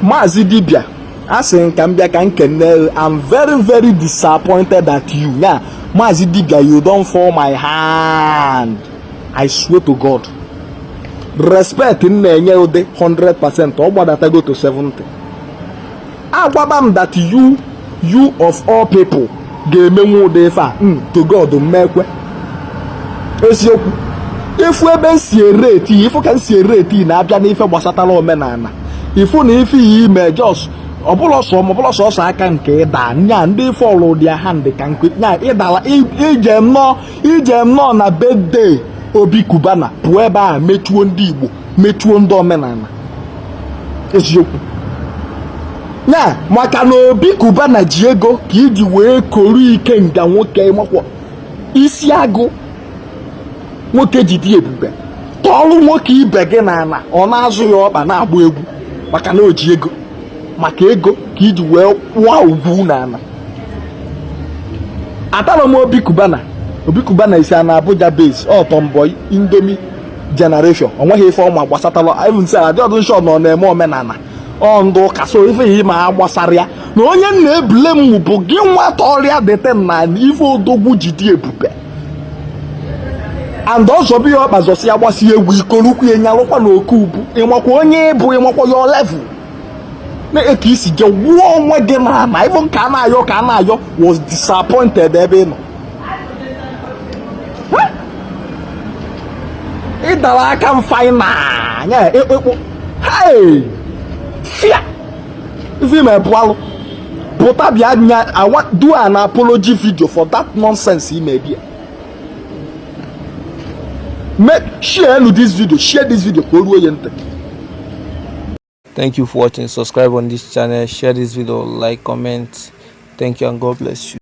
Maazị Dibia, a sị m ka m bịa ka m kene. I'm very, very disappointed at you. Ya Maazị Dibia, you don fall my hand. I swear to God, respect m na-enye ụdị 100%, ọ gbadatago to 70. Agwaba m that you of all people ga-emenwu ụdị ife a. To God, mmekwe eziokwu. Ifu ebe m si ere eti, ifu ka m si ere eti na-abịa n'ife gbasatara omenala, ifu na ife ya ime jos ọbụla sọ ọbụla sọsọ aka nke ịda nya ndị fall their hand ka nke nya ịdala ije nnọọ, ije nnọọ na birthday Obi Cubana, pụọ ebe a mechuo ndị Igbo, mechuo ndị omenala. Eziokwu ya, maka na Obi Cubana ji ego ka iji wee koro ike nga nwoke makwa isi agụ nwoke ji dị ebube tọọlụ nwoke ibe gị n'ala, ọ na-azụ ya ọkpa na-agba egwu maka na o ji ego, maka ego ka iji wee kwụọ ugwu n'ala. Atara m Obi Cubana. Obi Cubana isi na Abuja base, ọ tomboy Indomie generation, o nweghị ife ọma gbasatara. Even say adị ọdụ nshọ na ọ na-eme omenala, ọ ndị ụka so ife ya ma gbasara ya. Na onye m na-ebule m bụ gị nwata ọrịa deten na ife odogwu ji dị ebube and ọzọ bụ ya ọkpa zọsi ya gbasi egwu ikorukwu ya nyalụkwa na oke ubu. Ịmakwa onye ịbụ, ịmakwa ya level na ka isi je wuo onwe gị na na even ka a na-ayọ, ka a na-ayọ was disappointed ebe ị nọ. Ha? Ị dara aka m final nya ịkpụ. Hey, fia ife ime bụ alụ. Pụta bịa nya, I want do an apology video for that nonsense ime bịa. Make share elu this video, share this video ka o ruo ya ntị. Thank you for watching. Subscribe on this channel, share this video, like, comment. Thank you and God bless you.